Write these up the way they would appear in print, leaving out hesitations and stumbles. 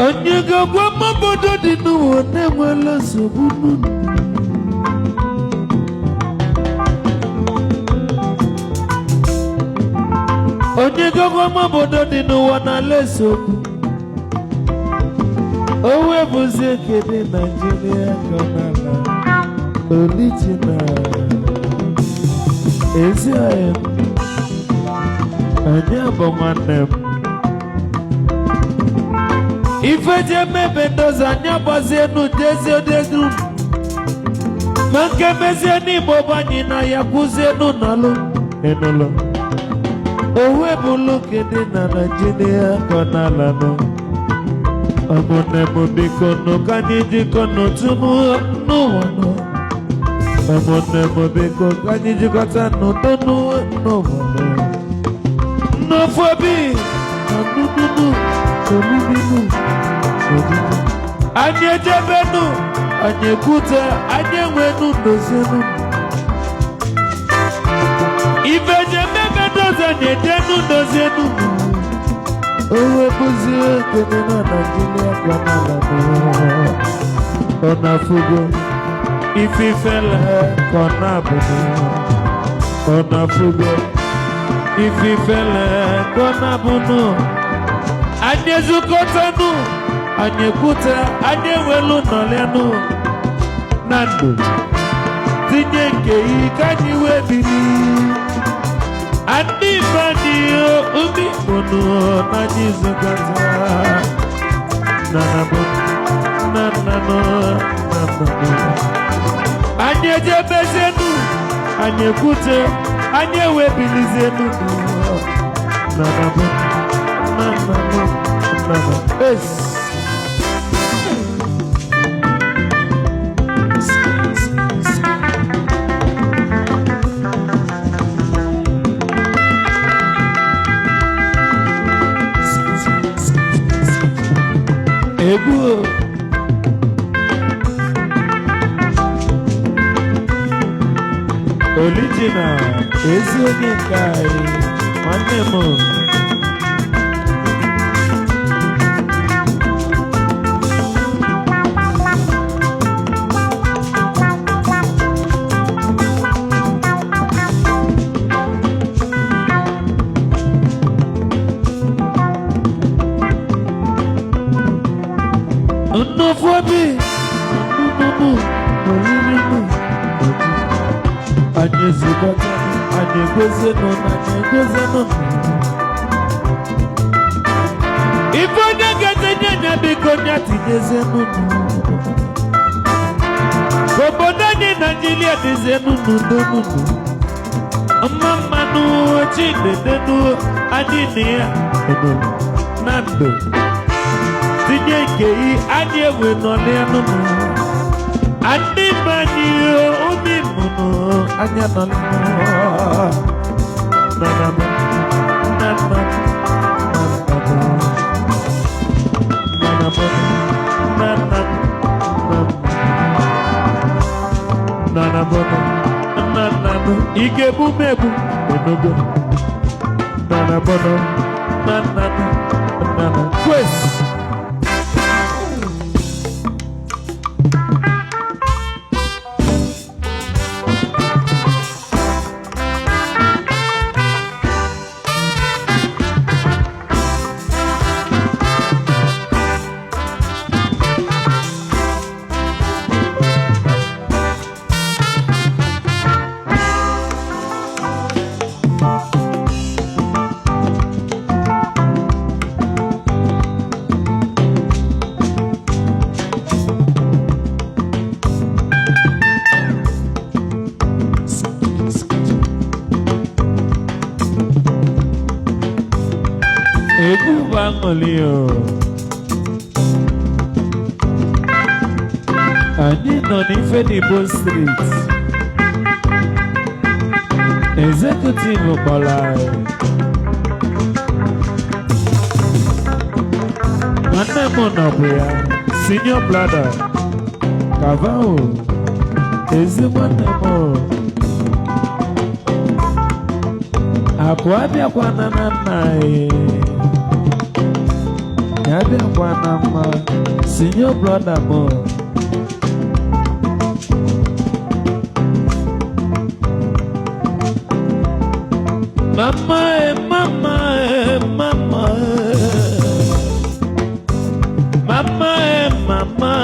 Onye ga-agwa m obodo dị n'ụwa na-enwela nsogbu n'ụlọ? Onye ga-agwa m obodo dị n'ụwa na-ala nsogbu? O webụzi ekele Naijiria ka ọ na-ala original ezi anyị m. Onye bụ nwanne m? Ife ji emebe ndozi anyị agbazienu dezie odegu ma nke mezie n'Igbo bụ anyị na ya kwụzienu n'ọlụ ịnụlụ owu ebulu kedị na Naijiria ka ọ na-alanụ. Ụmụnne m, biko nụ, ka anyị jikọ n'otu n'ụwa nụ. Ụmụnne m, biko, ka anyị jikọta n'udo n'ụwa nụ. N'ofu obi na nnụnụ olibinu odidi anyị ejebenu, anyị ekwute, anyị enwenu dozienu ife jemebe dozi, anyị ejenu dozienu. Owe bụzie ekene na Naijiria ka ọ na-ala. Ọ na-afụgo ife ifele ka ọ na-abụ. Ọ na-afụgo ife ifele ka ọ na-abụ nụ. Anyị ezukọtanụ, anyị ekwute, anyị ewelu nọlịanụ na ndụ tinye nke yi ka anyị wee biri ndị be anyị, ndị Igbo nụ na anyị zukọta na na bụ na na nụ na na nụ. Anyị ejebezienu, anyị ekwute, anyị ewebilizienu na na bụ na na nụ na na es. Egwu o. Original ezi onye nke anyị, nwanne m. Nnukwu obi nnụnụ oriri anyị ezukọta, anyị egozienụ na anyị egozienụ. Ife onye ga-etinye nya, biko nya tinyezienụ. Obodo anyị Naijiria dịzienụ n'udo n'udo mma mmanụ chidedenu anyị na ya na ndụ tinye nke yi anyị ewe nọlịanụ ndị be anyị omi mụnụ anya nọ na na na na na na na na na na na na. Ị ga-ebu m ebu enogo na na na na na na na kwes. Egwu bụ aṅụrị o. Anyị nọ n'Ifedibo Street. Executive kpọrọ anyị. Nwanne m nọbụ ya, senior brother Kavao, ezi nwanne m. Akụ abịakwana na nna anyị. Ya bịakwa na mma, senior brother m. Mama e, mama e, mama e. Mama e, mama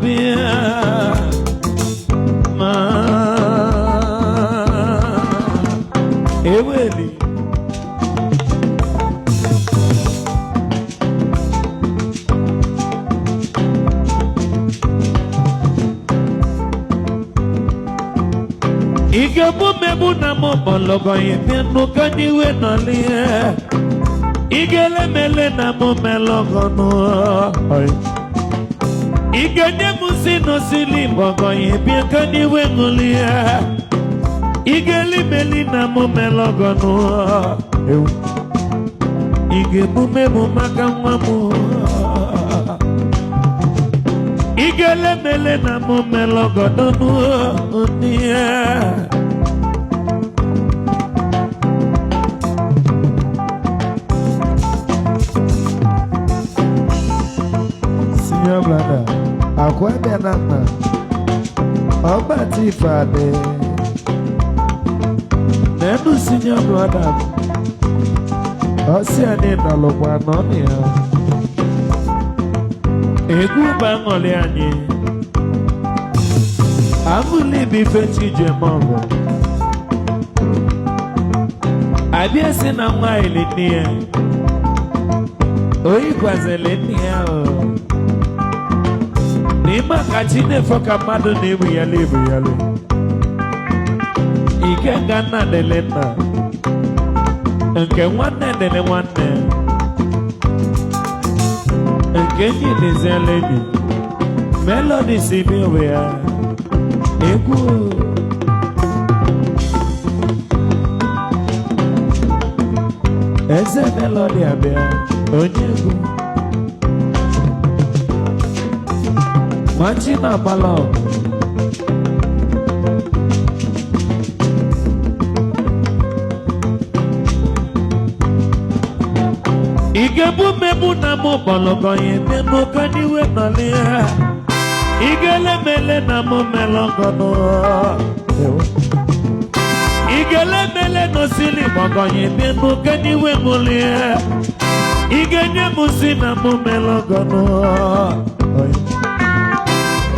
bịa. Ma eweli. Ị ga-egbu mmegbu na m ọbọlọgọ ya bịa n'ụka n'iwe nọlie. Ị ga-elemele na m melọgọnụ. Ị ga-enye m si n'osili gbọgọ ya bịa ka n'iwe ṅụlie. Ị ga-elimeli na m melọgọnụ. Ị ga-egbu mmegbu maka nwa m. Ị ga-elemele na m melọgọnụ. Senior brother, akwa bịa na mma, ọgba tifa dị. Nenu senior brother m. Ọsị anyị nọlụkwa n'ọnụ ya. Egwu bụ aṅụrị anyị. Aṅụrị bụ ife chi ji eme ọgụ. Abịa sị na nwa ili nne ya. Oyi kwazili nne ya o. N'ime ka chi na-efo ka mmadụ na-ebughali ebughali. Ike nga nna dịlị nna. Nke nwanne dịlị nwanne. Nke enyi dịziela enyi. Melody si bi onwe ya. Egwu. Eze Melody abịa, onye egwu. Nwachi na-agbala ọgụ. Ị ga-egbu mmegbu na mụ bọlọgọ ya eme n'ụka n'iwe nọlị ya. Ị ga-elemele na mụ melọgọnụ. Ị ga-elemele n'osili gbọgọ ya eme n'ụka n'iwe mụlị ya. Ị ga-enye m si na mụ melọgọnụ.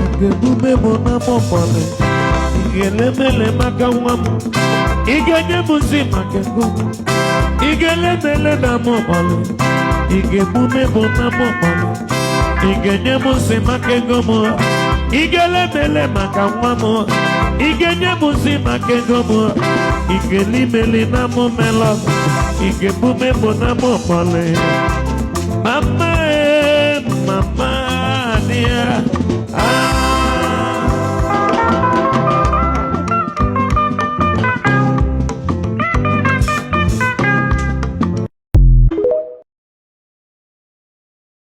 Ị ga-egbu mmegbu na mụ bọlị. Ị ga-elemele maka nwa m. Ị ga-enye m si maka ego m. Ị ga-elemele na mụ bọlị. Ị ga-egbu mmegbu na mụ bọlị. Ị ga-enye m nsị maka ego m. Ị ga-elemele maka nwa m. Ị ga-enye m nsị maka ego m. Ị ga-elimeli na mụ melọ. Ị ga-egbu mmegbu na mụ bọlị. Mama